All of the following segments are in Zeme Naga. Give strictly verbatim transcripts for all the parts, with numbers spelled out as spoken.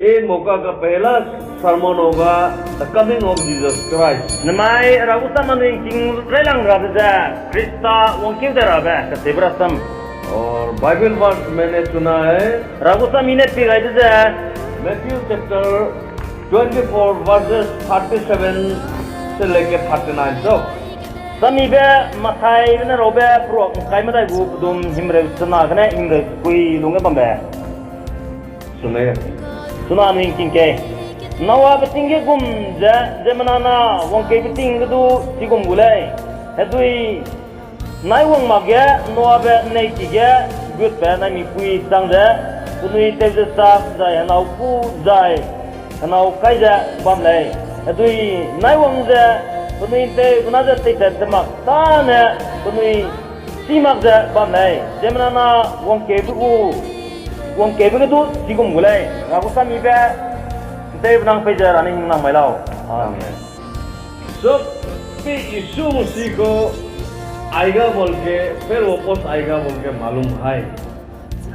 ये मौका का पहला sermon होगा, The Coming of Jesus Christ। Namai Hera gu sam anui ngking railang rabe ze, Krista wangkeu dai rabe kacheube rasam. और Bible verse मैंने सुना है, Hera gu sam i ne pi gaibe ze, Matthew chapter twenty-four verses thirty-seven से लेके thirty-nine तक। Samibe Mathaibe ne raube peruak ngkai medai gu pedum himreu sena gene himreu sekui lungge bambe. सुनिए। Suna anui ngking kei. Noabe ting ge gum ze, ziemmena na wangkeube ting ge du chigum gu lei. Hedui naiwang makge Noabe ’nneiki ge gutbe naimikpui chang ze, penui tew ze sak zai henau kû zai henau kai ze bam lei. Hedui naiwang ze penui ’nteubena ze teitat ze mak tâne penui chî mak ze bam lei. Ziemmena na wangkeube gu, wangkeube ge du chigum gu lei. Hera gu samibe ’nteube nang pei ze Hera ne hingnang mai lau. Amen। सब पे यीशु मसीह को आएगा बोल के, फिर वापस आएगा बोल के मालूम है।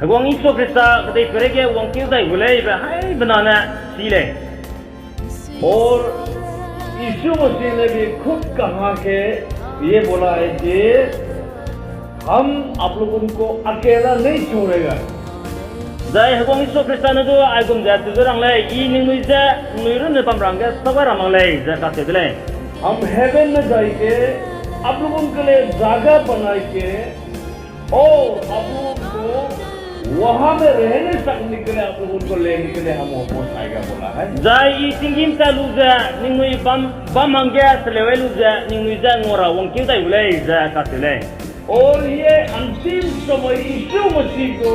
Heguang Jisu Krista kedeipeirei ge wangkeu dai gu lei be haibena ne chi lei। और यीशु मसीह ने भी खुद कहा के ये बोला है कि हम आप लोगों को अकेला नहीं छोड़ेगा। Zai Heguang Jisu Krista ne du aigum ze acheu ze rang lei, I ningnui je, ningnui runne bam ra hangge sâu gai ra mak lei, ze kacheu de lei. हम हेवन में जाके आप लोगों के लिए जगह बनाएंगे, और आप लोगों को वहाँ में रहने सकने के लिए, आप लोगों को लेने के लिए हम वापस आएगा बोला है। Zai I tinggîm tat lu ze, ningnui bam, bam hangge teleu ai lu ze, ningnui je ngua ra wangkeu dai gu lei, ze kacheu lei. और ये अंतिम समय यीशु मसीह को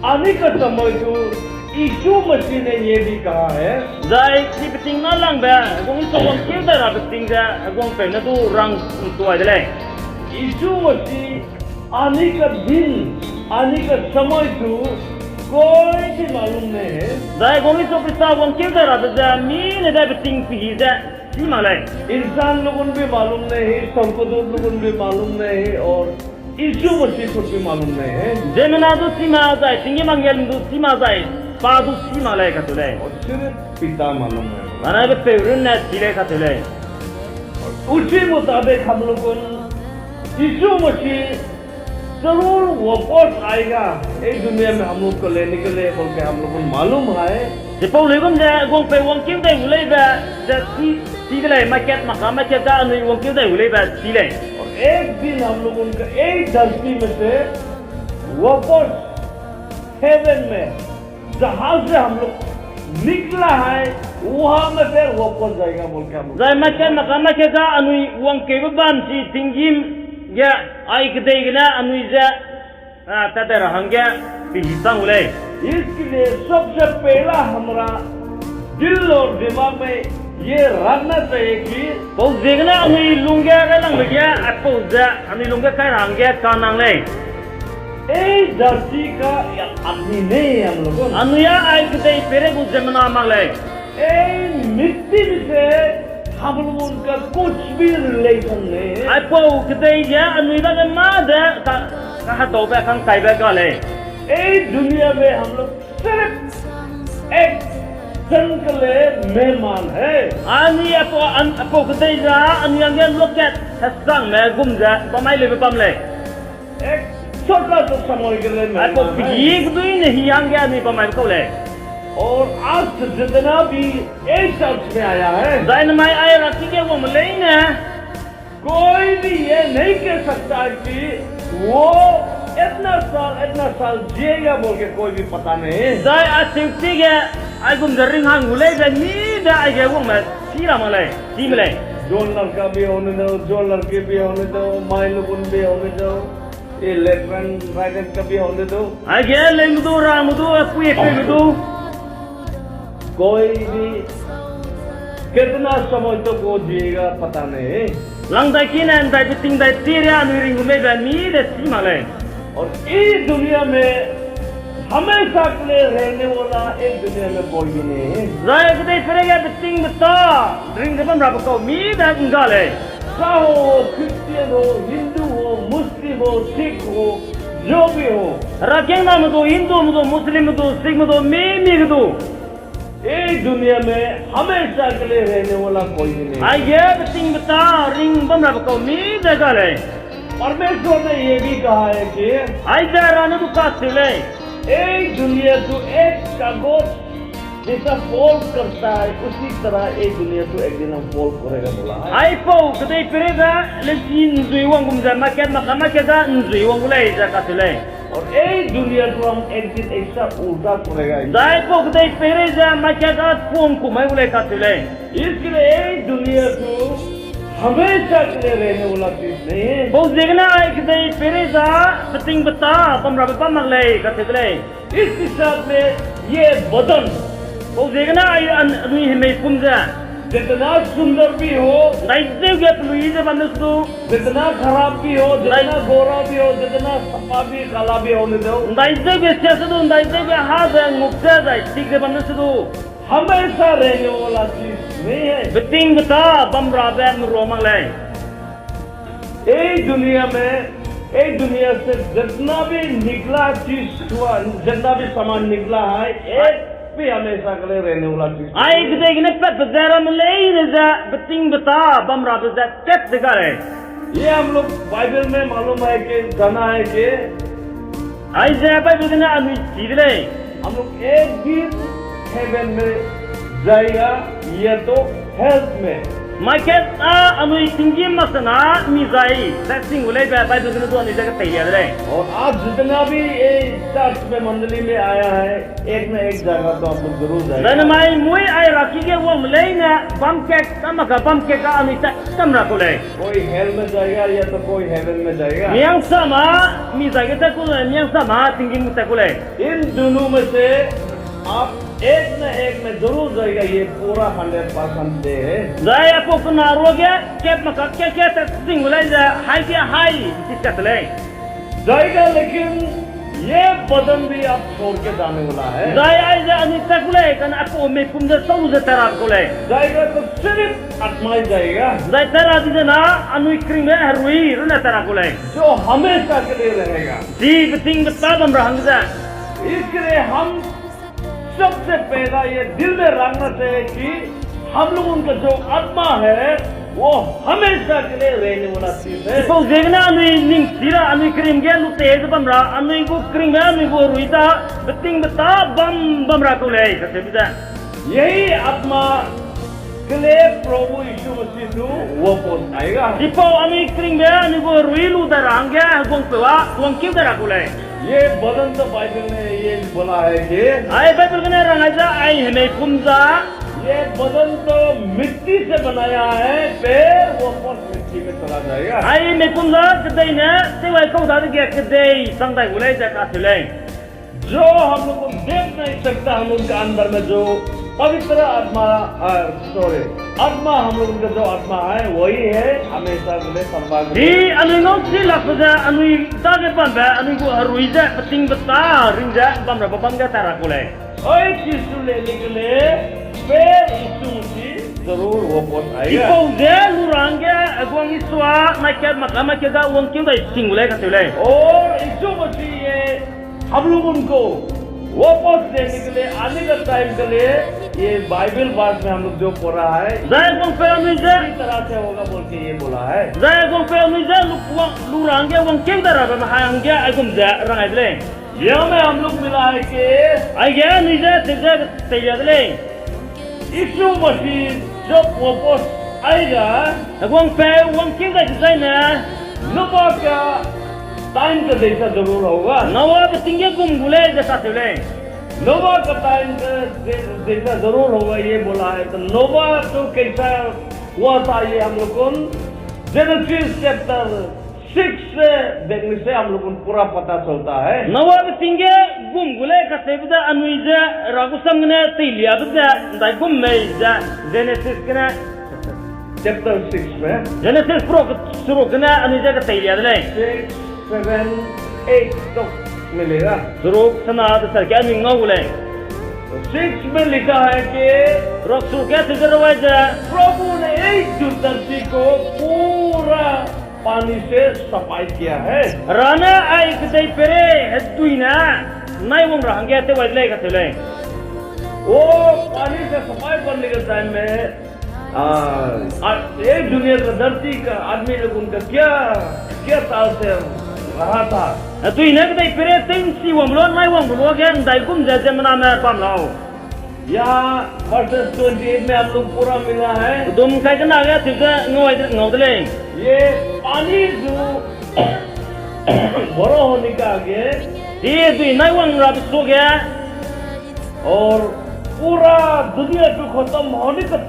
आने का समय को यीशु मसीह ने ये भी कहा है। Zai chi peting na langbe, Heguang Jisu wangkeu dai rabe ting ze, Heguangpeu ne du rang ’ntuai de lei. यीशु मसीह आने का दिन, आने का समय को कोई भी मालूम नहीं है। Zai Heguang Jisu Krista wangkeu dai rabe ze, mi ne dai beting pehî ze, chî mak lei. इंसान लोगों भी मालूम नहीं है, स्वर्गदूत लोगों भी मालूम नहीं है, और यीशु मसीह खुद भी मालूम नहीं है। Ziemmena du chî mak zai, tinggîm angelme du chî mak zai, pa du chî mak lei kacheu lei. सिर्फ पिता मालूम है। Anai be peu runne chi lei kacheu lei. उसी मुताबिक हम लोगों यीशु मसीह जरूर वापस आएगा, इस दुनिया में हम लोग को लेने के लिए बोल के हम लोगों को मालूम है। Chipau luigum ze Heguangpeu wangkeu dai gu lei be, ze chi, chi de lei, maikat maka maikat ga anui wangkeu dai gu lei be chi lei. और एक दिन हम लोगों का यही धरती में से वापस हेवन में जहाज से हम लोग निकला है, वहां में फिर वापस जाएगा बोल के हम लोग Zai maikat maka maikat ga anui wangkeube bam chi tinggîm ge, ai kedei gene anui je, a, tat dai ra hangge pehî chang gu lei. इसके लिए सबसे पहला हमारा दिल और दिमाग में ये रखना चाहिए कि Pau ziegene anui lung ge railangbe ge, aipau ze anui lung ge kai ra hangge kanang lei. ये धरती का आदमी नहीं है हम लोग। Anui â ai kedeipeirei gu ziemmena mak lei. ये मिट्टी से हम लोगों का कुछ भी रिलेशन नहीं है। Aipau kedei ge anui dage mâ de ka, kahetaube kangkaibe ga lei. ये दुनिया में हम लोग सिर्फ एक जन के लिए मेहमान है। Anui aipau, an, aipau kedei ze anui hangge lokat hesangme gum ze bam mai leibe bam lei. एक छोटा सा समय के लिए मेहमान है। Aipau pehî kedui ne hi hangge anui bam mai kau lei. और आज जितना भी ये चर्च में आया है, Zai namai ai ra ki ge wangme leine कोई भी ये नहीं कह सकता कि वो इतना साल, इतना साल जिएगा बोल के कोई भी पता नहीं। Zai acheu chige, aigum ze ring hang gu lei be mi de aige wangme chi ra mak lei, chi me lei. जो लड़का भी होने दो, जो लड़की भी होने दो, माई लोगन भी होने दो, ये लेफ्ट हैंड, राइट हैंड का भी होने दो। Aige leume du, rame du, apui apeume du, कोई भी कितना समय तक वो जिएगा पता नहीं। Langdai kine ndaibe ting dai chi ria anui ring gu mei be mi de chi mak lei. और इस दुनिया में हमेशा के लिए रहने वाला एक दुनिया में कोई भी नहीं है। Zai kedeipeirei ge betingbeta ring ze bam rabe kau mi de ’ngga lei. चाहे वो क्रिश्चियन हो, हिंदू हो, मुस्लिम हो, सिख हो, जो भी हो। Herakiangname du, Hindume du, Muslimme du, Sikhme du, mi mi ge du. दुनिया में हमेशा के लिए रहने वाला कोई भी नहीं। Aige betingbeta ring bam rabe kau mi de ga lei. परमेश्वर ने ये भी कहा है कि Aize Hera ne du kacheu lei. एक दुनिया जो एक कागज जैसा फोल्ड करता है, उसी तरह एक दुनिया जो एक दिन हम फोल्ड करेगा बोला है। Aipau kedei peirei ze, lesi nzui wang gum ze, market maka market ga nzui wang gu lei ze kacheu lei. और एक दुनिया को हम एक दिन ऐसा उल्टा करेगा। Zai aipau kedei peirei ze market ga pung ku mai gu lei kacheu lei. इसके लिए एक दुनिया को हमेशा के लिए रहने वाला चीज नहीं है। Pau ziegene ai kedei peirei ze, betingbeta bam rabe bam mak lei kacheu de lei. इस हिसाब में ये बदन Pau ziegene ai an-, anui hemei pum ze जितना सुंदर भी हो, ndaizeu ge pelui ze bam ne se du, जितना खराब भी हो, जितना गोरा भी हो, जितना सफा भी, काला भी होने दो, ndaizeu ge sia se du, ndaizeu ge ha ze nguk ze zai tik ze bam ne se du, हमेशा रहने वाला चीज नहीं है। Betingbeta bam rabe merua mak lei. ये दुनिया में, ये दुनिया से जितना भी निकला चीज हुआ, जितना भी सामान निकला है, एक भी हमेशा के लिए रहने वाला चीज Ai kedei gene patbe ze ramme leine ze betingbeta bam rabe ze kat de ga lei. ये हम लोग बाइबल में मालूम है कि, जाना है कि Aize Bible gene anui chi de lei. हम लोग एक दिन हेवन में जाएगा, या तो हेल में। Market a anui tinggîm mak sena mi zai, tat sing gu leibe Bible gene du anui ze keteilia de lei. और आज जितना भी ये चर्च में मंडली में आया है, एक ना एक जगह तो आप लोग जरूर जाएगा। Zai namai mui ai ra ki ge wangme leine bam kak, kam mak ka bam kak ka anui tat kam ra kau lei. कोई हेल में जाएगा या तो कोई हेवन में जाएगा। Mihangsame, mi zai ge tat ku lei, mihangsame tinggîm ge tat ku lei. इन दोनों में से आप एक ना एक में जरूर जाएगा, ये पूरा हंड्रेड परसेंट तय है। Zai aipau kena ruage, kat mak ka kat kat tat sing gu lei ze, hai ge hai, chi kat lei. जाएगा, लेकिन ये बदन भी आप छोड़ के जाने वाला है। Zai aize anui tat ku lei, kane aipau meipum ze sau lu ze tat ra kau lei. जाएगा तो सिर्फ आत्मा ही जाएगा। Zai tat ra di ze na, anui keringbe herui runne tat ra kau lei. जो हमेशा के लिए रहेगा। Chi betingbeta bam ra hangge ze इसके लिए हम सबसे पहला ये दिल में रखना चाहिए कि हम लोगों का जो आत्मा है, वो हमेशा के लिए रहने वाला चीज है। Chipau ziegene anui ning chi ra, anui keringbe ge lu tei ze bam ra, anui gu keringbe, anui gu herui ta, betingbeta bam bam ra kau lei, kacheube ze यही आत्मा के लिए प्रभु यीशु मसीह तो वापस आएगा। Chipau anui keringbe, anui gu herui lu dai ra hangge, heguangpeu a wangkeu dai ra kau lei. ये बदन तो बाइबल में ये बोला है कि Ai Bible gene rang ai ze, ai hemeipum ze ये बदन तो मिट्टी से बनाया है, फिर वापस मिट्टी में चला जाएगा। Ai meipum ze kedei ne, tewai kau dadege kedei chang dai gu lei ze kacheu lei. जो हम लोग को देख नहीं सकता, हम लोग के अंदर में जो पवित्र आत्मा, आ, सॉरी, आत्मा, हम लोग का जो आत्मा है, वही है, हमेशा के लिए परमात्मा Chi anui ngau chi lakbe ze, anui dage bambe, anui gu herui ze, betingbeta ring ze, bam rabe bam ge tat ra kau lei. और यीशु लेने के लिए फिर यीशु मसीह जरूर वापस आएगा। Chipau ze lu ra hangge, heguang Isua, nai kat mak ka mak ke ga wangkeu dai sing gu lei kacheu lei. और यीशु मसीह ये हम लोगों को वापस लेने के लिए आने का टाइम के लिए ये बाइबल वर्स में हम लोग जो पढ़ा है, Zai heguangpeu anui ze इसी तरह से होगा बोल के ये बोला है। Zai heguangpeu anui ze lu, wang, lu ra hangge wangkeu dai rabe me hai hangge aigum ze rang ai de lei. यहाँ में हम लोग मिला है कि Aige anui ze, chi ze, teilia de lei. यीशु मसीह जब वापस आएगा, Heguangpeu wangkeu dai dezaine, नोवा का टाइम का जैसा जरूर होगा। Noabe ting ge gum gu lei ze kacheu lei. नोवा का टाइम का जै-, जैसा जरूर होगा, ये बोला है। तो नोवा तो कैसा हुआ था, ये हम लोग को जेनेसिस चैप्टर सिक्स से देखने से हम लोग को पूरा पता चलता है। Noabe ting ge gum gu lei kacheube ze anui ze Hera gu sam gene teiliabe ze ndaigum mei ze Jenesis gene chapter six में Jenesis pro seruk gene anui ze keteilia de lei. Six, seven, eight तक मिलेगा। Seruk sena de seruk ge anui ngau gu lei. Six में लिखा है कि Seruk seruk ge cheu ze ra ai ze, प्रभु ने इस धरती को पूरा पानी से सफाई किया है। Hera ne ai kedei peirei hedui ne nai wang ra hangge tew ai de lei kacheu lei. वो पानी से सफाई करने के टाइम में, आ, आ, ये दुनिया का धरती का आदमी लोगों का क्या, क्या ताल से रहा था? Hedui ne kedei pere tew'nchi wangbe lu, nai wangbe lu ge ndaigum ze ziemmename bam lau. यहाँ verses twenty eight में हम लोग पूरा मिला है। Dum kai kena ge tewze ngau de, ngau de lei. ये पानी जो बड़ा होने का आगे, chi dui nai wang rabe suage, और पूरा दुनिया जो खत्म होने तक,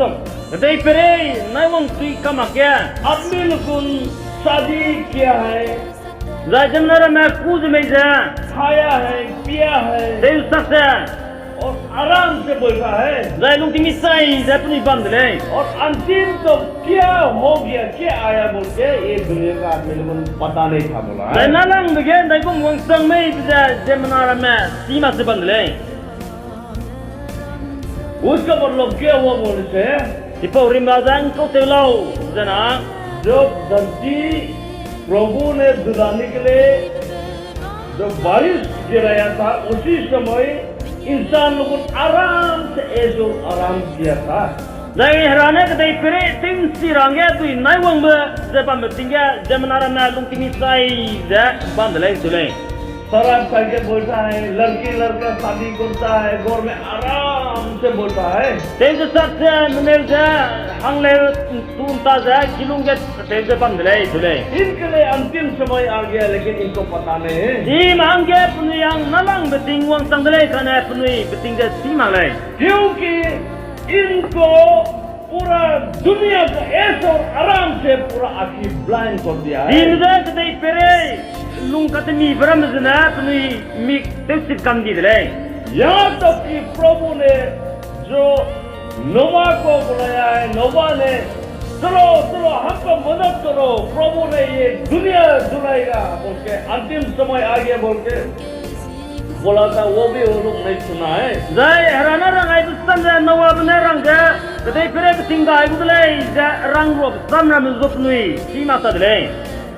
kedei pere nai wang tui kamak ge, आदमी लोगों शादी किया है, zai ziemmena ramme kû ze mei ze, खाया है, पिया है, tewsak ze, और आराम से बैठा है। Zai lungtingmi sai ze penui bam de lei. और अंतिम तो क्या हो गया, क्या आया बोल के ये दुनिया का आदमी लोगों को पता नहीं था बोला है। Zai nalangbe ge ndaigum wangchang mei ze ziemmena ramme chî mak ze bam de lei. उसका मतलब क्या हुआ बोले से, chipau rimra ze ’ngkau tew lau ze na, जब धरती प्रभु ने दुलाने के लिए जब बारिश गिराया था, उसी समय इंसान लोगों आराम से ऐशो आराम किया था। Zai Hera ne kedei pere tew'nchi ra hangge dui nai wangbe ze bambe ting ge ziemmena ramme lungtingmi sai ze bam de lei, teu lei. शराब खा के बैठा है, लड़की लड़का शादी करता है, घर में आराम से बैठा है। Tewze sak ze, meneu ze, hangleu, ’ntu ’nta ze, kilung ge tewze bam de lei, teu lei. इनके लिए अंतिम समय आ गया, लेकिन इनको पता नहीं है। Chime hangge penui hang nalangbe ting wangchang de lei, kane penui beting ze chî mak lei. क्योंकि इनको पूरा दुनिया का ऐश और आराम से पूरा आँखी blind कर दिया है। Chime ze kedei pere lung katemibe ramme zene penui mik tewchit kam di de lei. यहाँ तक कि प्रभु ने जो नोवा को बुलाया है, नोवा ने, चलो, चलो, हमको मदद करो, प्रभु ने ये दुनिया जलाएगा, बोल के अंतिम समय आ गया, बोल के बोला था, वो भी वो लोग नहीं सुना है। Zai Hera ne rang aibe sam ze Noabe ne rang ge, kedei pere beting gai gu de lei ze rang ruabe sam ramme zu penui chî mak ta de lei.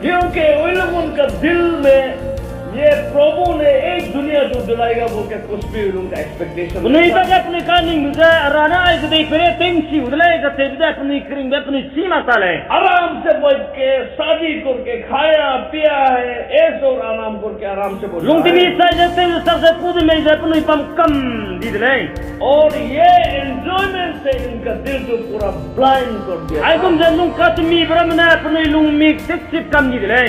क्योंकि उन लोगों का दिल में ये प्रभु ने एक दुनिया जो दिलाएगा बोल के कुछ भी उन लोगों का expectation नहीं था। Penui dage penui kaningbe ze Hera ne ai kedei pere tew'nchi gu de lei kacheube ze penui keringbe penui chî mak ta lei. आराम से बैठ के शादी करके खाया पिया है, ऐश और आराम करके आराम से बैठ के Lungtingmi sai ze tewze sak ze kû ze mei ze penui bam kam di de lei. और ये enjoyment से इनका दिल को पूरा blind कर दिया। Aigum ze lung katemibe ramme ne penui lungmik tewchit kam di de lei.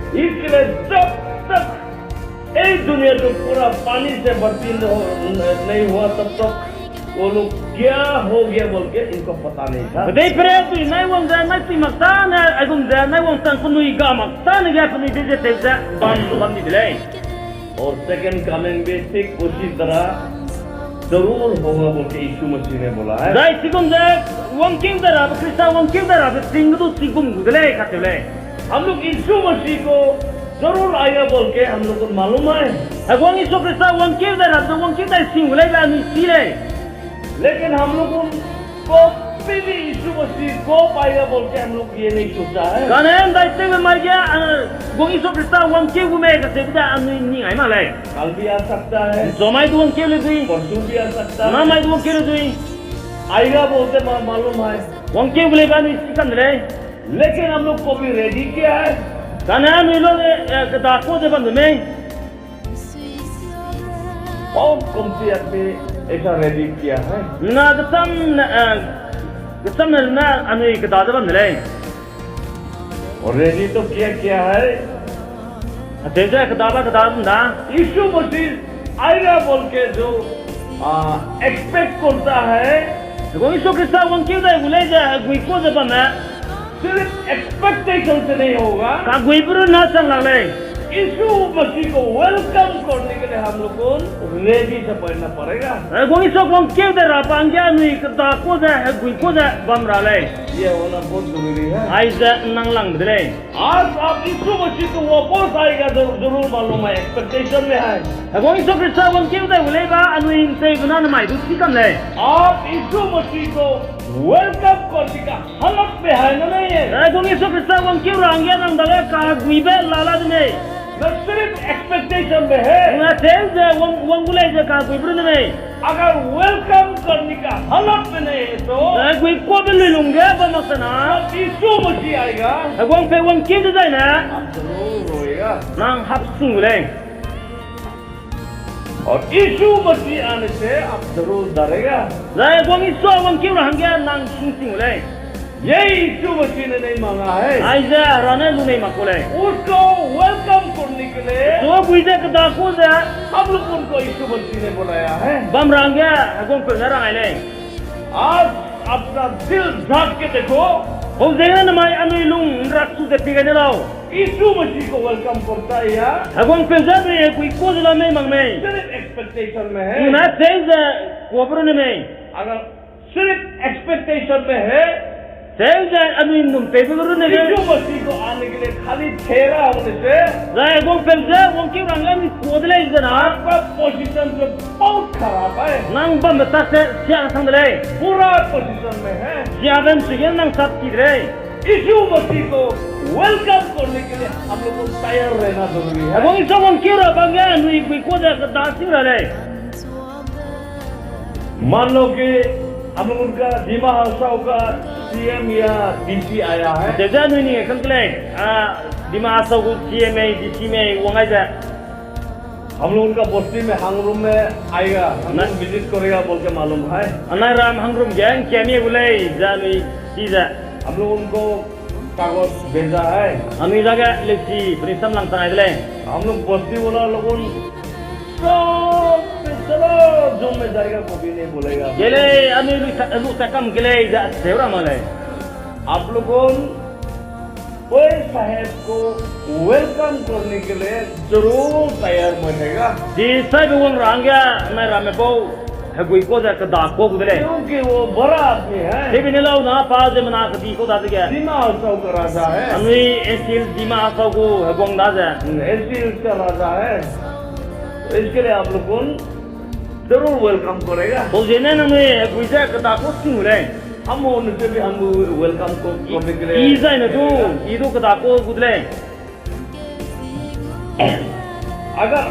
इसलिए जब तक ये दुनिया जो पूरा पानी से बर्बाद नहीं हुआ, तब तक वो लोग क्या हो गया बोल के इनको पता नहीं था। Kedei pere dui nai wang ze nai tui mak tâne, aigum ze nai wangchang penui ga mak tâne ge penui dei ze tew ze bam bam di de lei. और second coming भी ठीक उसी तरह जरूर होगा बोल के यीशु मसीह ने बोला है। Zai chigum ze wangkeu dai rabe, Khrista wangkeu dai rabe ting ge du chigum gu de lei kacheu lei. हम लोग यीशु मसीह को जरूर आएगा बोल के हम लोग को मालूम है। Heguang Jisu Khrista wangkeu dai rabe ze wangkeu dai sing gu lei be anui chî lei. लेकिन हम लोगों को कभी भी यीशु मसीह कब आएगा बोल के हम लोग ये नहीं सोचा है। Kane ’ndaitewbe mai ge, a, Heguang Jisu Khrista wangkeu gu mei kacheube ze anui ning ai mak lei. कल भी आ सकता है। ’Nzamai du wangkeu le dui. परसों भी आ सकता है। Namai du wangkeu le dui. आएगा बोलते मा-, मालूम है। Wangkeu gu lei be anui chî kam de lei. लेकिन हम लोग को भी ready किया है। Kane anui lu, e, kedakua ze bam de mei. बहुत कम से आदमी ऐसा ready किया है। Na kecham ne, e, kecham ne na anui keda ze bam de lei. और ready तो किया, किया है। Acheu ze keda ba keda bam da. यीशु मसीह आएगा बोल के जो, आ, expect करता है, Heguang Jisu Khrista wangkeu dai gu lei ze heguikua ze bamme सिर्फ expectation से नहीं होगा। Kaguibe runne chang lak lei. यीशु मसीह को welcome करने के लिए हम लोग को ready से बनना पड़ेगा। Heguang Jisu wangkeu dai ra bang ge anui kedakua ze heguikua ze bam ra lei. ये होना बहुत जरूरी है। Aize ’nnang langbe de lei. आज आप यीशु मसीह को वापस आएगा जरूर, जरूर मालूम है, expectation में है। Heguang Jisu Khrista wangkeu dai gu lei ba anui ’nteube na namai du chî kam lei. आप यीशु मसीह को welcome करने का हालत में है ना नहीं है? Heguang Jisu Khrista wangkeu ra hangge nang dage kaguibe la la de mei? ना सिर्फ expectation में है। Acheu ze wang, wang gu lei ze kaguibe runne mei? अगर welcome करने का हालत में नहीं है तो, zai heguikuabe lui lungge bam mak sena, जब यीशु मसीह आएगा, Heguangpeu wangkeu dezai ne, आप जरूर रोएगा। Nang hap sing gu lei. और यीशु मसीह आने से आप जरूर डरेगा। Zai Heguang Isua wangkeu ra hangge nang sing sing gu lei. ये यीशु मसीह ने नहीं मांगा है। Aize Hera ne lu nei mak ku lei. उसको welcome करने के लिए, Isua gui ze kedakua ze, हम लोगों को यीशु मसीह ने बुलाया है। Bam ra hangge Heguangpeu ne rang ai lei. आज अपना दिल झांक के देखो। Pau ziegene namai anui lung nrak su ze pi gai ne lau. यीशु मसीह को welcome करता है या, Heguangpeu je anui heguikua ze la mei mak mei, सिर्फ expectation में है। Nune cheu ze kuabe runne mei, अगर सिर्फ expectation में है, cheu ze anui ’nnum tewbe ge runne lei, यीशु मसीह को आने के लिए खाली ठहरा होने से, zai Heguangpeu je wangkeu ra hangge anui kua de lei zena, आपका position से बहुत खराब है। Nang bambe tak ze sia sang de lei. बुरा position में है। Siabe ’nchu ge nang sap ti de lei. यीशु मसीह को welcome करने के लिए हम लोग को तैयार रहना जरूरी है। Heguang Isua wangkeu ra bam ge anui heguikua ze keda sing ra lei. मान लो कि हम लोग उनका दिमा हासाओ का सीएम या डीसी आया है। Teze anui ning kang ke lei, a, Dima Hasao gu CM mei, DC mei wang ai ze, हम लोग उनका बस्ती में हंगरुम में आएगा, हम लोग visit करेगा बोल के मालूम है। Anai ram hangrum ge ’ngkia mie gu lei ze anui chi ze, हम लोग उनको कागज भेजा है। Anui dage leusi penui samlang chang ai de lei. हम लोग बस्ती वाला लोगों सब पे चलो, जो में जाएगा वो भी नहीं बोलेगा। Ge lei, anui lu ta, lu ta kam ge lei ze acheu ra mak lei. आप लोगों कोई साहब को welcome करने के लिए जरूर तैयार बनेगा। Chi saibe wang ra hangge anai ramme bau heguikua ze kedakua gu de lei. क्योंकि वो बड़ा आदमी है। Tewbe ne lau na pa ziemmena kedi kau dadege, दिमा हासाओ का राजा है। Anui NC Hills Dima Hasao gu heguang daze, NC Hills का राजा है। इसके लिए आप लोगों जरूर welcome करेगा। Pau ziegene nangnui hegui ze kedakua sing gu lei. हम उनसे भी हम welcome को करने के लिए, I zai ne du, I du kedakua gu de lei. अगर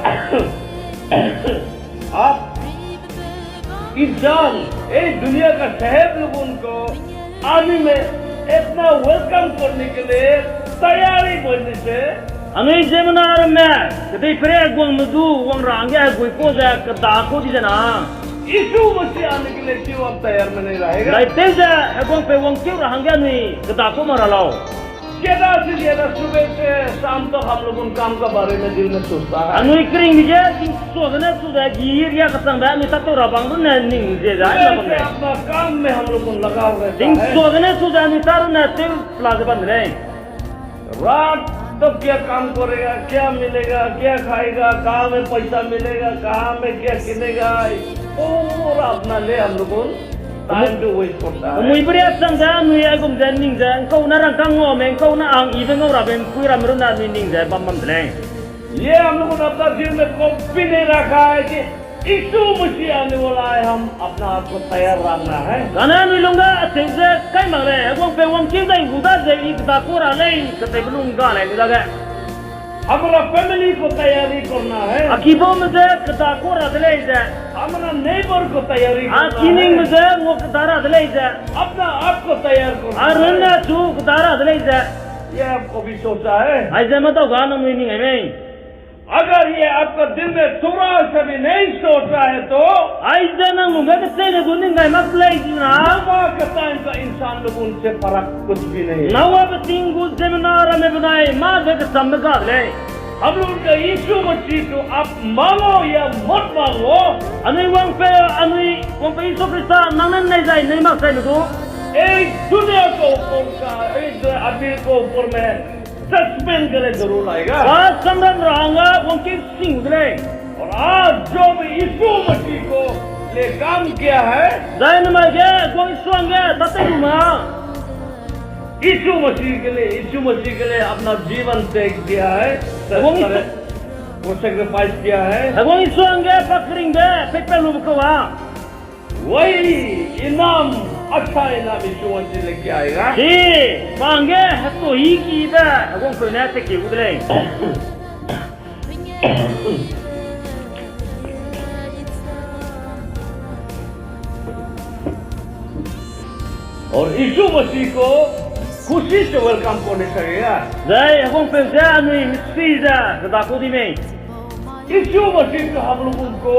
आप इंसान, ए दुनिया का साहब लोगों को आने में इतना welcome करने के लिए तैयारी बनने से, anui ziemmena ramme kedeipeire heguangme du wang ra hangge heguikua ze kedakua di zena, यीशु मसीह आने के लिए क्यों आप तैयार में नहीं रहेगा? Zai tew ze heguangpeu wangkeu ra hangge anui kedakua mak ra lau. ज्यादा से ज्यादा सुबह से शाम तक हम लोग उन काम के बारे में दिल में सोचता है। Anui keringbe ge tingchua gene chu ze gi ria kachangbe anui tâtew ra bang runne ning ze zai सुबह से अपना काम में हम लोग को लगा रहता है। Tingchua gene chu ze anui tâ runne tew pela ze bam de lei. रात तो क्या काम करेगा, क्या मिलेगा, क्या खाएगा, कहाँ में पैसा मिलेगा, कहाँ में क्या किनेगा, पूरा अपना ले हम लोग को time to waste करता है। Muibe ria chang ze anui aigum ze ning ze, ’ngkau ne rangkâng ngau mei, ’ngkau ne ang ibe ngau rabe ’mpui ramme runne anui ning ze bam bam de lei. ये हम लोग ने अपना दिल में कभी नहीं रखा है कि यीशु मसीह आने वाला है, हम अपना आप को तैयार रखना है। Kane anui lungge acheu ze kai mak lei, heguangpeu wangkeu dai gu da ze I kedakua ra lei, kateibe lung ga lei ni dage. हमारा family को तैयारी करना है। A kibaume ze kedakua ra de lei ze, हमारा neighbor को तैयारी करना है। A kiningme ze ngua keda ra de lei ze, अपना आप को तैयार करना है। A runne chu keda ra de lei ze. ये आप कभी सोचा है? Aize madau ga nangnui ning ai mei? अगर ये आपका दिल में थोड़ा सा भी नहीं सोचा है तो, aize nang lungge kecheîne du ning gai mak lei zena, नोवा के time का इंसान लोग उनसे फर्क कुछ भी नहीं है। Noabe ting gu ziemmena ramme benai mâ ze kechambe ga de lei. हम लोग का यीशु मसीह को आप मानो या मत मानो, anui wangpeu, anui wangpeu Jisu Khrista nang ne nei zai nei mak zai ne du, इस दुनिया के ऊपर का, इस आदमी के ऊपर में जजमेंट के लिए जरूर आएगा। Pa samram ra hangge wangkeu sing gu de lei. और आज जो भी यीशु मसीह को लिए काम किया है, zai namai ge Heguang Jisu hangge tâtew lu ma, यीशु मसीह के लिए, यीशु मसीह के लिए अपना जीवन दे दिया है, वो sacrifice किया है। Heguang Jisu hangge pa keringbe peipat lube kau a, वही इनाम, अच्छा इनाम यीशु मसीह लेके आएगा। Chi pa hangge hetuahi kibe Heguangpeu ne tekeu gu de lei. और यीशु मसीह को खुशी से welcome करने का गया। Zai heguangpeu ze anui misui ze kedakau di mei. यीशु मसीह का हम लोगों को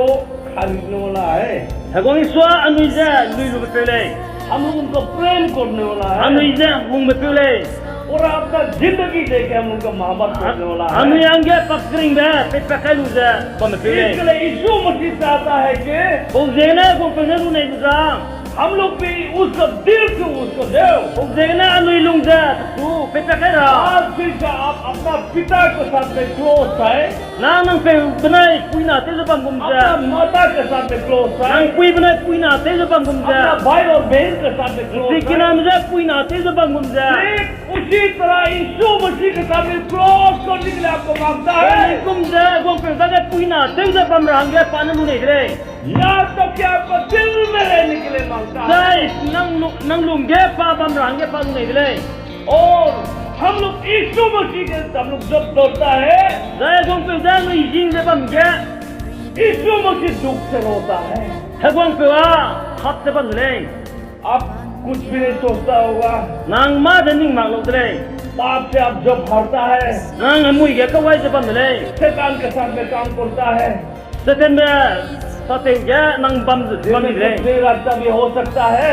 खरीदने वाला है। Heguang Isua anui ze lui lube peu lei. हम लोगों को प्रेम करने वाला है। Anui ze hungbe peu lei. और आपका जिंदगी देके हम लोग का मोहब्बत करने वाला है। Anui hangge pakringbe peipat kai lu ze bambe peu lei. इसके लिए यीशु मसीह चाहता है कि Pau ziegene heguangpeu ne lu nei be za हम लोग भी उसका दिल से उसको दे। Pau ziegene anui lung ze pechu peipat kai ra. आज से आप अपना पिता के साथ में close है। Nang nang peu benai puina tew ze bam gum ze, अपना माता के साथ में close है। Nang pui benai puina tew ze bam gum ze, अपना भाई और बहन के साथ में close है। Zikiname ze puina tew ze bam gum ze, ठीक उसी तरह यीशु मसीह के साथ में close करने के लिए आपको मांगता है। Gum ze heguangpeu dage puina tew ze bam ra hangge pa ne lu nei de lei. यहाँ तक कि आपको दिल में रहने के लिए मांगता है। Zai nang lu-, nang lungge pa bam ra hangge pa lu nei de lei. और हम लोग यीशु मसीह के, हम लोग जब डरता है, Zai heguangpeu ze anui hing ze bam ge यीशु मसीह दुख से रोता है। Heguangpeu â hap ze bam de lei. आप कुछ भी नहीं सोचता होगा। Nang mâ de ning mak lau de lei. पाप से आप जब हारता है, Nang hemui ge kawai ze bam de lei. शैतान के साथ में काम करता है। Satanbe, Satanbe ge nang bam ze, दिल में bam de lei. कुछ नहीं रखता भी हो सकता है।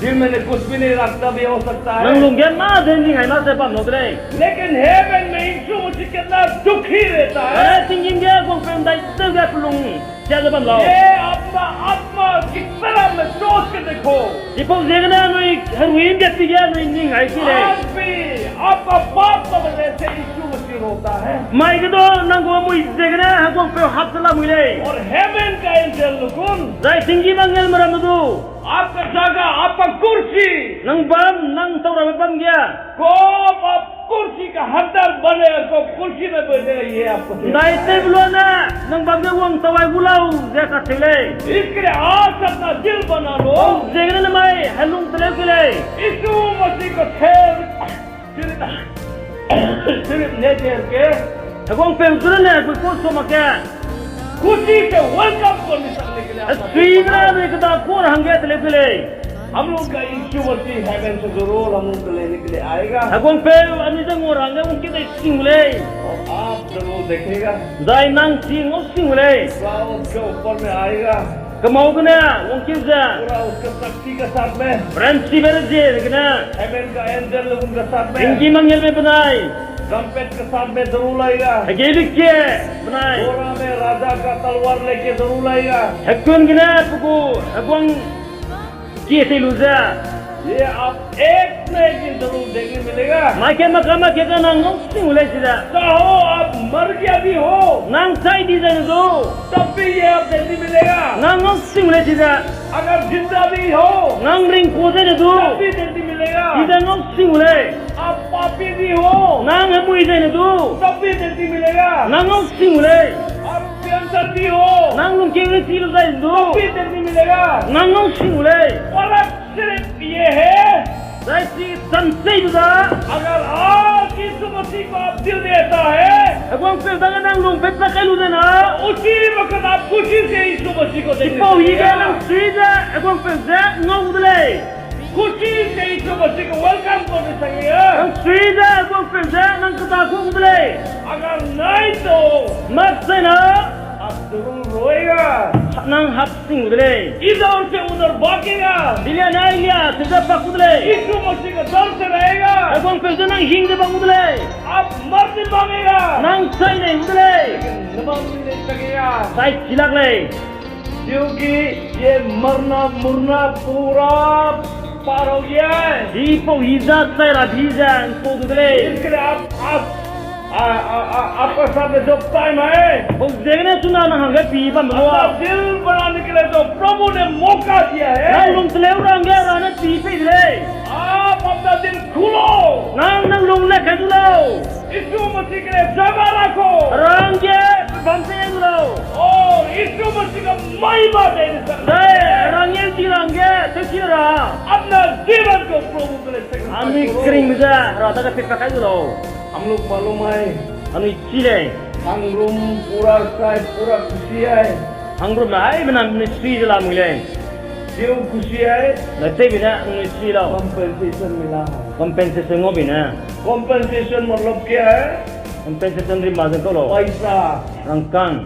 दिल में कुछ भी नहीं रखता भी हो सकता है। Nang lungge mâ de ning hai mâ ze bam lau de lei. लेकिन heaven में यीशु मसीह कितना दुखी रहता है। Kane tinggîm ge heguangpeu ’ndaitew ge pelung sia ze bam lau. ये अपना आत्मा की तरह में सोच के देखो। Chipau ziegene anui herui ’mbe pi ge anui ning hai ki lei. आज भी आपका पाप का वजह से यीशु मसीह रोता है। Mai ge du nang gu hemui ziegene heguangpeu hap ze lamui lei. और heaven का angel लोगों, Zai tinggîm angelme ramme du आपका जगह, आपका कुर्सी, Nang bam, nang tau rabe bam ge, कब आप कुर्सी का हकदार बने, कब कुर्सी में बैठे, ये आपको देखना है। ’Ndaitewbe luane nang bam ge wang tau ai gu lau ze kacheu lei. इसके लिए आज अपना दिल बना लो। Pau ziegene nemai helung teleu ki lei. यीशु मसीह को ठहर, सिर्फ, सिर्फ नहीं ठहर के, Heguangpeu zu ne gui kau sua mak ge, खुशी से welcome करने के लिए आपका दिल बना लो। Hesui ne anui kedakau ra hangge teleu ki lei. हम लोग का यीशु मसीह heaven से जरूर हम लोग को लेने के लिए आएगा। Heguangpeu anui ze ngau ra hangge wangkeu dai sing gu lei. और आप जरूर देखेगा। Zai nang chi ngau sing gu lei. Cloud के ऊपर में आएगा। Kemau gene wangkeu ze, पूरा उसका शक्ति के साथ में, ranchibe rezie gene, heaven का angel लोगों के साथ में, tinggîm angelme benai, trumpet के साथ में जरूर आएगा। Hegei be kie benai, घोड़ा में राजा का तलवार लेके जरूर आएगा। Hekun gene pe gu heguang kie tei lu ze, ये आप एक न एक दिन जरूर देखने मिलेगा। Mai ke mak ka mak ke ga nang ngau sing gu lei chize. चाहो आप मर गया भी हो, Nang chai di zai ne du, तब भी ये आप देखने मिलेगा। Nang ngau sing gu lei chize. अगर जिंदा भी हो, Nang ringku zai ne du, तब भी देखने मिलेगा। Chize ngau sing gu lei. आप पापी भी हो, Nang hemui zai ne du, तब भी देखने मिलेगा। Nang ngau sing gu lei. आप cancer भी हो, Nang lungkeu ne chi lu zai ne du, तब भी देखने मिलेगा। Nang ngau sing gu lei. फर्क सिर्फ ये है, Zai chi cham sei du da, अगर आज यीशु मसीह को आप दिल देता है, Heguangpeu dage nang lung peipat kai lu ze na, उसी वक्त आप खुशी से यीशु मसीह को देखने, chipau hi ge nang sui ze Heguangpeu ze ngau gu de lei. खुशी से यीशु मसीह को welcome करने के लिए, Nang sui ze Heguangpeu ze nang kedakau gu de lei. अगर नहीं तो, Mak zai na, आप जरूर रोएगा। Nang hap sing gu de lei. इधर से उधर भागेगा। Ilia ne ilia cheu ze pak gu de lei. यीशु मसीह का डर से रहेगा। Heguangpeu ze nang hing ze bam gu de lei. आप मर नहीं पाएगा। Nang chai nei gu de lei. लेकिन मर नहीं सकेगा। Chai chi lak lei. क्योंकि ये मरना मुरना पूरा पार हो गया है। Chipau hi ze chai ra bi ze ’mpau du de lei. इसके लिए आप, आप, आ, आ, आ, आपका साथ में जो time है, Pau ziegene chuna nang hangge pi bam lu, अपना दिल बनाने के लिए जो प्रभु ने मौका दिया है, Nang lung teleu ra hangge Hera ne pi pei de lei. आप अपना दिल खोलो। Nang, nang lung le kai du lau. यीशु मसीह के लिए जगह रखो। Hera hangge bam pei du lau. और यीशु मसीह का महिमा देने तक, Zai Hera hangge chi ra hangge tewchi ra, अपना जीवन को प्रभु के लिए sacrifice करो। Anui keringbe ze Hera dage peipat kai du lau. हम लोग मालूम है, Anui chi lei. Hangrum पूरा side पूरा खुशी है। Hangrum me haimena misui ze lamui lei. क्यों खुशी है? Nai tewbi ne anui si lau. Compensation मिला है। Compensation ngau bi ne. Compensation मतलब क्या है? Compensation rimba ze kau lau. पैसा। Rangkâng।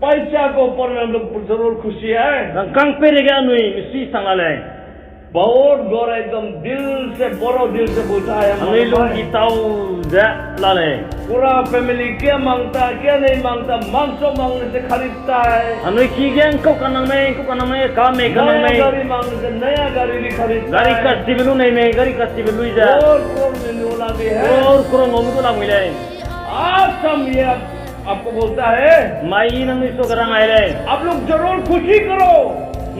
पैसा के ऊपर में हम लोग जरूर खुशी है। Rangkâng peireige anui misi sang la lei. बहुत गौर एकदम दिल से, बड़ो दिल से बोलता है, anui lung ki tau ze la lei. पूरा family क्या मांगता, क्या नहीं मांगता, मांग सो मांगने से खरीदता है। Anui ki ge ngkau kanang mei, ngkau kanang mei, ka mei kanang mei. नया गाड़ी मांगने से नया गाड़ी भी खरीदता है। Gari kachibe lu nei mei, gari kachibe lui ze. और कौन लेने वाला भी है? Crore crore ngau du lamui lei. आज हम ये आपको बोलता है, mai i nangnui su ge rang ai lei. आप लोग जरूर खुशी करो।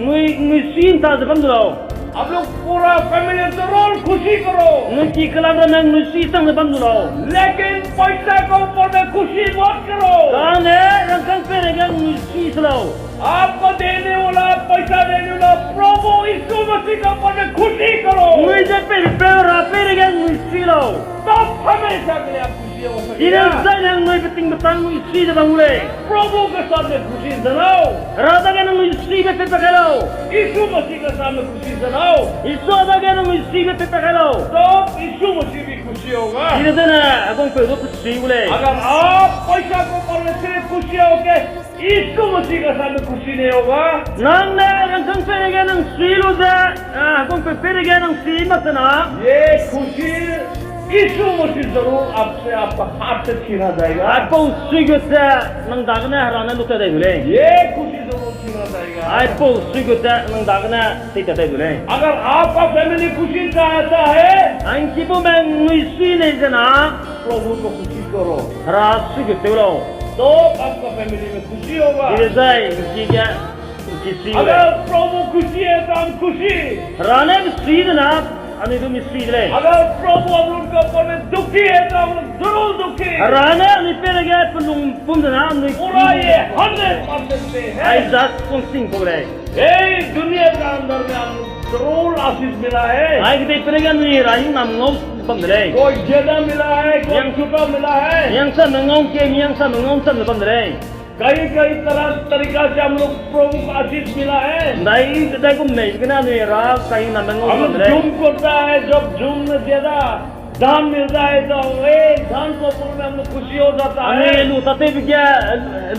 Nui, nui si nta ze bam du lau. आप लोग पूरा family जरूर खुशी करो। Nui ki kelam ramme nui si sang ze bam du lau. लेकिन पैसा के ऊपर में खुशी मत करो। Kane rangkâng peireige nui si se lau. आपको देने वाला, पैसा देने वाला प्रभु यीशु मसीह के ऊपर में खुशी करो। Nui ze pei peu Hera peireige nui si lau. तब हमेशा के लिए आप खुशी हो सकते हैं। Chine zai ne nui betingbeta nui si ze bam gu lei. प्रभु के साथ में खुशी जनाओ। Hera dage nangnui sibe pei pa kai lau. यीशु मसीह के साथ में खुशी जनाओ। Isua dage nangnui sibe pei pa kai lau. तब यीशु मसीह भी खुशी होगा। Chine zai ne heguangpeu du pe si gu lei. अगर आप पैसा के ऊपर में सिर्फ खुशी होके यीशु मसीह के साथ में खुशी नहीं होगा, nang ne rangkâng peireige nang si lu ze, a, heguangpeu peireige nang si mak se na, ये खुशी यीशु मसीह जरूर आपसे, आपका हाथ से छीना जाएगा। Aipau suigut ze nang dagene Hera ne lutat dai du lei. ये खुशी जरूर छीना जाएगा। Aipau suigut ze nang dagene teitat dai du lei. अगर आपका family खुशी चाहता है, angkibume nui si nei ze na, प्रभु को खुशी करो। Hera suigut tew lau. तो आपका family में खुशी होगा। Chide zai nki ge nki si gu lei. अगर प्रभु खुशी है तो हम खुशी। Hera ne misi de na, anui du misi de lei. अगर प्रभु हम लोग के ऊपर में दुखी है तो हम लोग जरूर दुखी। Hera ne anui peireige pelung pum de na anui पूरा ये hundred percent पे है। Aizat kung sing gu lei. ये दुनिया का अंदर में हम लोग जरूर आशीष मिला है। Ai kedei peireige anui Hera hingnam ngau bam de lei. कोई ज्यादा मिला है, कोई छोटा मिला है। Mihangsame ngau ’ngkie, mihangsame ngau ’nchambe bam de lei. कई, कई तरह, तरीका से हम लोग प्रभु को आशीष मिला है। Ndai, ndai gum mei gene anui Hera kahingnambe ngau bam de lei. हम लोग झूम करता है, जब झूम में ज्यादा धान मिलता है तो, ए, धान को ऊपर में हम लोग खुशी हो जाता है। Anui lu tatewbe ge,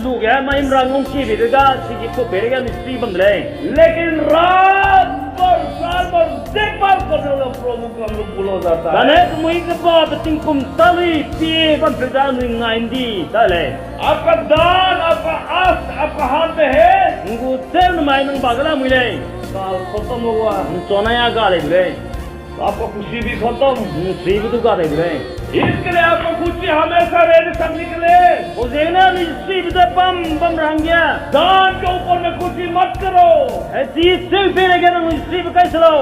lu ge, maimra ngau ’ngkiebi de ga, sigi pau peireige anui si bam de lei. लेकिन रात भर, साल भर देखभाल करने वाला प्रभु को हम लोग भूल हो जाता है। Kane kemui keba beting kum talui pie bampeu da anui ngai ’ndi da lei. आपका धान, आपका आस, आपका हाथ में है। Nang gu tew nemai nang ba ge lamui lei. साल खत्म हुआ। ’Nchunai a ga dai bu lei. आपका खुशी भी खत्म। ’Nsuibe du ga dai bu lei. इसके लिए आपका खुशी हमेशा रहने सकने के लिए, pau ziegene anui ’nsuibe ze bam bam ra hangge धान के ऊपर में खुशी मत करो। Hechi tew peireige nangnui ’nsuibe kai se lau.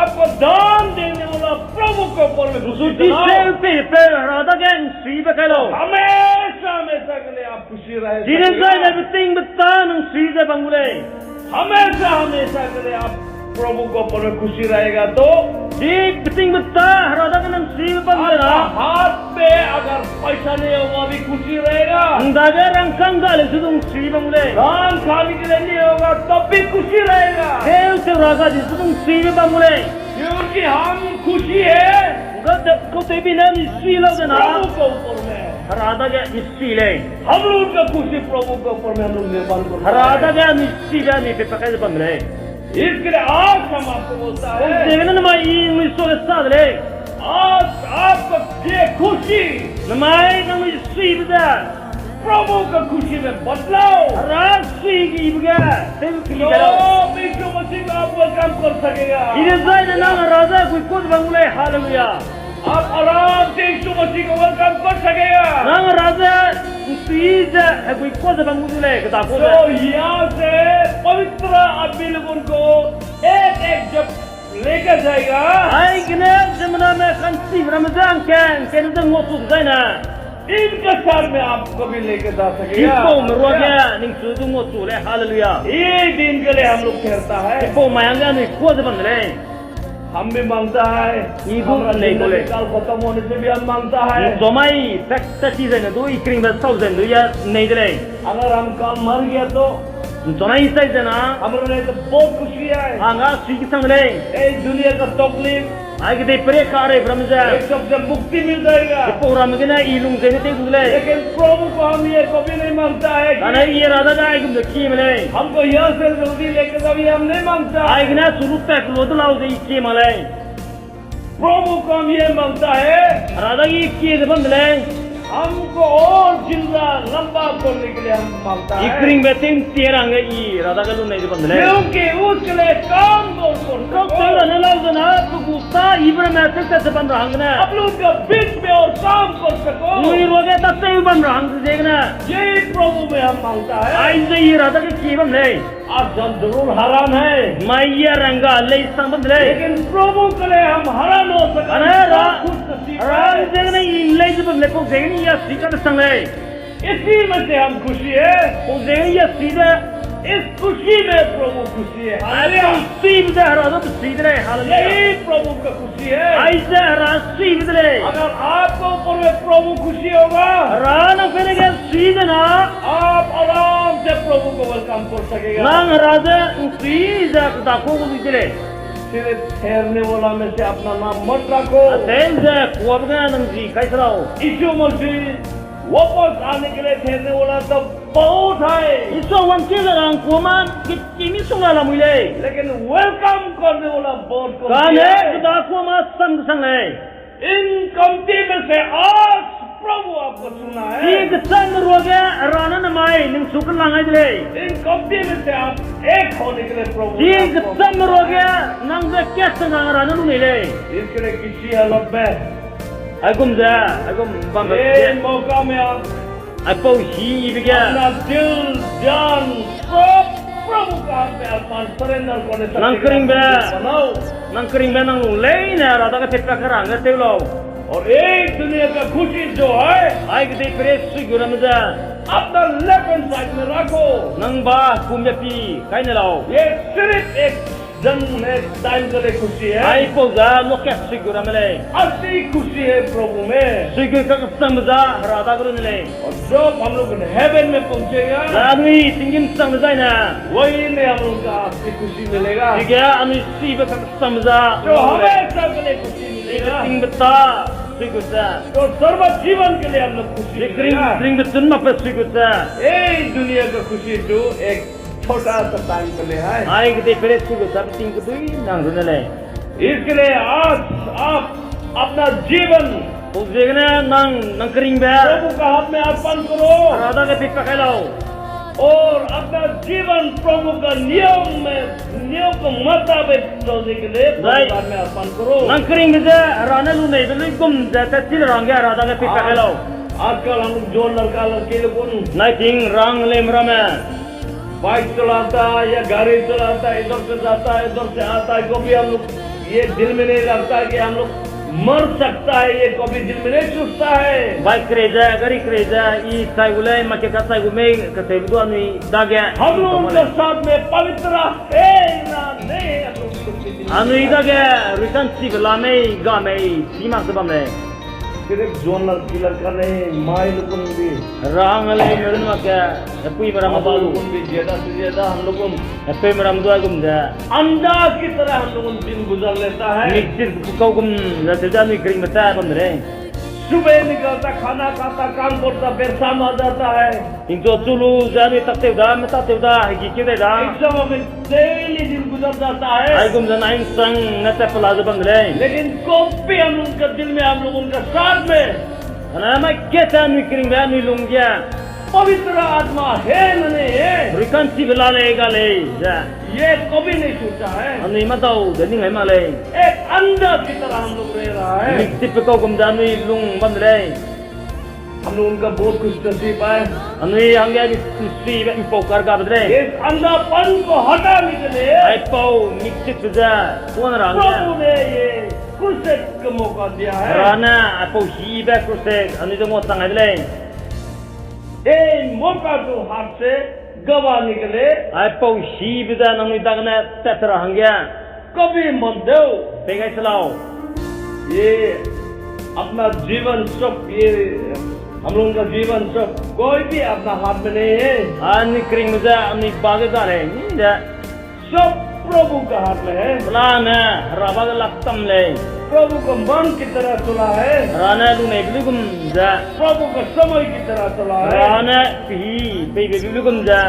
आपको धान देने वाला प्रभु के ऊपर में खुशी करो। ’Nsuichi tew peipeu Hera dage ’nsuibe kai lau. हमेशा, हमेशा के लिए आप खुशी रह सकते हो। Chine zai ne betingbeta nang sui ze bam gu lei. हमेशा, हमेशा के लिए आप प्रभु के ऊपर में खुशी रहेगा तो, chi betingbeta Hera dage nang sui ze bam ze na, आपका हाथ पे अगर पैसा नहीं होगा भी खुशी रहेगा। Nang dage rangkâng ga leu su du ’nsui bam gu lei. धान खाने के लिए नहीं होगा तब भी खुशी रहेगा। Tew tew ra ga di su du ’nsuibe bam gu lei. क्योंकि हम खुशी है, kau tewbi ne anui sui lau ze na, प्रभु के ऊपर में। Hera dage ’nsui lei. हम लोग का खुशी प्रभु के ऊपर में हम लोग निर्माण करते हैं। Hera dage anui suibe anui pei pa kai ze bam lei. इसके लिए आज हम आपको बोलता है, ziegene namai i nui suage sa de lei. आज आपका ये खुशी, namai nangnui suibe ze प्रभु का खुशी में बदलाओ। Hera suigibe ge tew keli gai lau. जब यीशु मसीह को आप welcome कर सकेगा, chine zai ne nang Hera ze heguikuâ ze bam gu lei. Hallelujah. आप आराम से यीशु मसीह को welcome कर सकेगा। Nang Hera ze ’nsui ze heguikuâ ze bam gu de lei, kedakua ze. जो यहाँ से पवित्र आदमी लोगों को एक एक जब लेकर जाएगा, aigene ziemmename ka'nchime ramme ze ’ngkeng ’ngkeng ze nguachu dezai ne, इनके साथ में आपको भी लेकर जा सकेगा। Chipaume ruage ningchu du nguachu lei. Hallelujah. ये दिन के लिए हम लोग ठहरता है। Chipau mai hangge anui kuâ ze bam de lei. हम भी मांगता है, i du ’nnei kau lei. काल खत्म होने से भी हम मांगता है। ’Nchumai tak tat ti zai ne du, i keringbe sau zai ne du ya ’nnei de lei. अगर हम कल मर गया तो, Nchuna i sai zena, हमारे लिए तो बहुत खुशी है। Hangge sui kesang de lei. ए दुनिया का तकलीफ, ai kedei pere karei ramme ze, ये सब से मुक्ति मिल जाएगा। Chipau ramme gene i lung zene tew du de lei. लेकिन प्रभु को हम ये कभी नहीं मांगता है कि, kane i Hera dage aigum ze kie mak lei. हमको यहाँ से जल्दी लेके जाओ, ये हम नहीं मांगता। Aigene chu lu pat kelu de lau ze i kie mak lei. प्रभु को हम ये मांगता है, Hera dage i kie ze bam de lei. हमको और जिंदा लंबा करने के लिए हम मांगता है। I keringbe tew ntie ra hangge i Hera dage lunei ze bam de lei. क्योंकि उसके लिए काम और कर सको। Kau tew ra ne lau zena, pe gu ta ibe ramme tew tat ze bam ra hanggene, आप लोग के बीच में और काम कर सको। Nui ruage tâtew bam ra hang ze ziegene, यही प्रभु में हम मांगता है। Aize i Hera dage kie bam lei. आज हम जरूर हैरान हैं, mai i rangga lei sang bam de lei. लेकिन प्रभु के लिए हम हैरान हो सकते हैं, Hera, खुश नसीब Hera है। Ziegene i lei ze bam lei, pau ziegene i a sui ka de sang lei. इसी में से हम खुशी है। Pau ziegene i a sui ze, इस खुशी में प्रभु खुशी है। Ai hallelujah. Suibe ze Hera dage sui de lei. Haleluya. यही प्रभु का खुशी है। Aize Hera suibe de lei. अगर आपके ऊपर में प्रभु खुशी होगा, Hera nang pene ge sui zena, आप आराम से प्रभु को वेलकम कर सकेगा। Nang Hera ze nsui ze kedakua gu lui de lei। सिर्फ ठहरने वाला में से अपना नाम मत रखो। Atew ze kuabe ge nang zi kai se lau। यीशु मसीह वापस आने के लिए ठहरने वाला तो बहुत है। Isua wangkeu ze rangkua ma, ge kimi sung la lamui lei। लेकिन वेलकम करने वाला बहुत कम है। Kane kedakua ma sam kesang lei। इन कमती में से आज प्रभु आपको चुना है। Chi kechâmme ruage Hera ne namai ningchu kelang ai de lei। इन कमती में से आप एक होने के लिए प्रभु ने आपको, chi kechâmme ruage nang ze katsang rang Hera ne lu nei lei। इसके लिए किसी हालत में, aigum ze, aigum bam ये मौका में आप aipau hibe ge अपना दिल, ध्यान, सब प्रभु का हाथ में अर्पण, surrender करने, nang keringbe, बनाओ। Nang keringbe nang lung leine Hera dage peipak ra hangge tew lau। और एक दुनिया का खुशी जो है, ai kedei pere suigu ramme ze अपना left hand side में रखो। Nang ba kumbe pi kai ne lau। ये सिर्फ एक जन, एक time के लिए खुशी है। Aipau ze lokat suigu ramme lei। असली खुशी है प्रभु में। Suigu kakesangbe ze Hera dage lu ne lei। और जब हम लोग heaven में पहुंचेगा, anui tinggîm changbe zaine, वहीं में हम लोग का असली खुशी मिलेगा। Chige anui suibe kakesangbe ze, जो हमेशा के लिए खुशी मिलेगा। Tingbe ta suigu ze, जो सर्व जीवन के लिए हम लोग खुशी मिलेगा। Tingbe chun makbe suigu ze, ये दुनिया का खुशी जो एक छोटा सा time के लिए है। Ai kedei pere suigu ze ting kedui nang runne lei। इसके लिए आज आप अपना जीवन pau ziegene nang, nang keringbe प्रभु का हाथ में अर्पण करो। Hera dage peipak kai lau। और अपना जीवन प्रभु का नियम में, नियम के मुताबिक चलने के लिए प्रभु के हाथ में अर्पण करो। Nang keringbe ze Hera ne luneibe luigum ze tatchi ra hangge Hera dage peipak kai lau। आजकल हम लोग जो लड़का लड़की लोग उन nai ting rang lei ramme bike चलाता है या गाड़ी चलाता है, इधर से जाता है, उधर से आता है, कभी हम लोग ये दिल में नहीं लगता है कि हम लोग मर सकता है, ये कभी दिल में नहीं सोचता है। Bike kerei ze, gari kerei ze, i chai gu lei, market ka chai gu mei, kacheube du anui dage, हम लोग उनके साथ में पवित्र आत्मा नहीं है, हम लोग कुछ भी नहीं। Anui dage ruikanchibe la mei, ga mei, chi mak ze bam lei। सिर्फ जो लड़की लड़का नहीं, माई लोगन भी, rang lei me run mak ge, hepuime ram, बाबा लोगन भी ज्यादा से ज्यादा हम लोगन, hepeume ram du aigum ze अंधा की तरह हम लोगन दिन गुजर लेता है। Mikchit kau gum ze tew ze anui keringbe ta bam de lei। सुबह निकलता, खाना खाता, काम करता, पैसा आ जाता है। Tingchu chu lu ze anui tak tew da, meta tew da, hegi keu dai da, ऐसा में daily दिन गुजर जाता है। Aigum ze nai nsang ne tat pela ze bam de lei। लेकिन कभी हम उनका दिल में, हम लोग उनका साथ में, kane mai kat ze anui keringbe anui lung ge पवित्र आत्मा है ना नहीं है, ruikanchibe la lei ga lei ze ये कभी नहीं सोचा है। Anui madau de ning ai mak lei। एक अंधा की तरह हम लोग रह रहा है। Mikchitbe kau gum ze anui lung bam de lei। हम लोग उनका बहुत खुशनसीब है। Anui hangge anui suibe ’mpau kargabe de lei। इस अंधापन को हटाने के लिए Aipau mikchitbe ze tuan ra hangge प्रभु ने ये crusade का मौका दिया है। Hera ne aipau hibe crusade anui ze nguachang ai de lei। ये मौका जो हाथ से गंवाने के लिए Aipau hibe ze nangnui dagene tat ra hangge कभी मत दो। Pei gai se lau। ये अपना जीवन सब ये हम लोगों का जीवन सब कोई भी अपना हाथ में नहीं है। Anui keringbe ze anui ba ge da lei, ni ze सब प्रभु का हाथ में है। Pelane Hera ba ge lak tam lei. प्रभु का मन की तरह चला है। Hera ne lunei be luigum ze, प्रभु का समय की तरह चला है। Hera ne pehî peibe be luigum ze,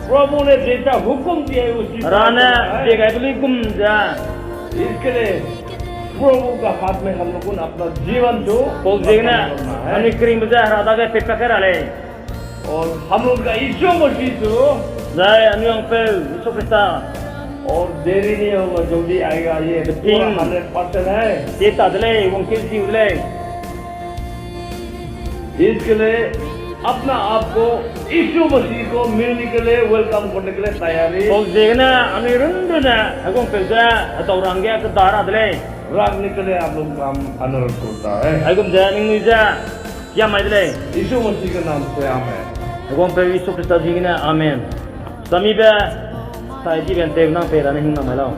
प्रभु ने जैसा हुक्म दिया है, उसी तरह चला है। Hera ne pie gai be luigum ze, इसके लिए प्रभु का हाथ में हम लोगों ने अपना जीवन जो pau ziegene, समर्पण करना है। Anui keringbe ze Hera dage peipat kai ra lei. और हम लोग का यीशु मसीह जो, zai anui wangpeu Jisu Khrista, और देरी नहीं होगा, जल्दी आएगा, ये पूरा हंड्रेड परसेंट है। Tie ta de lei, wangkeu ziu de lei. इसके लिए अपना आप को यीशु मसीह को मिलने के लिए, welcome करने के लिए तैयारी Pau ziegene anui runrunne heguangpeu ze hedau ra hangge keda ra de lei. रखने के लिए आप लोग का अनुरोध करता है। Aigum ze ningnui ze kiam mai de lei. यीशु मसीह के नाम से आमीन। Heguangpeu Jisu Khrista ziegene, amen. Samibe, sai dibe nteu nang pei ra ne hing na mai lau.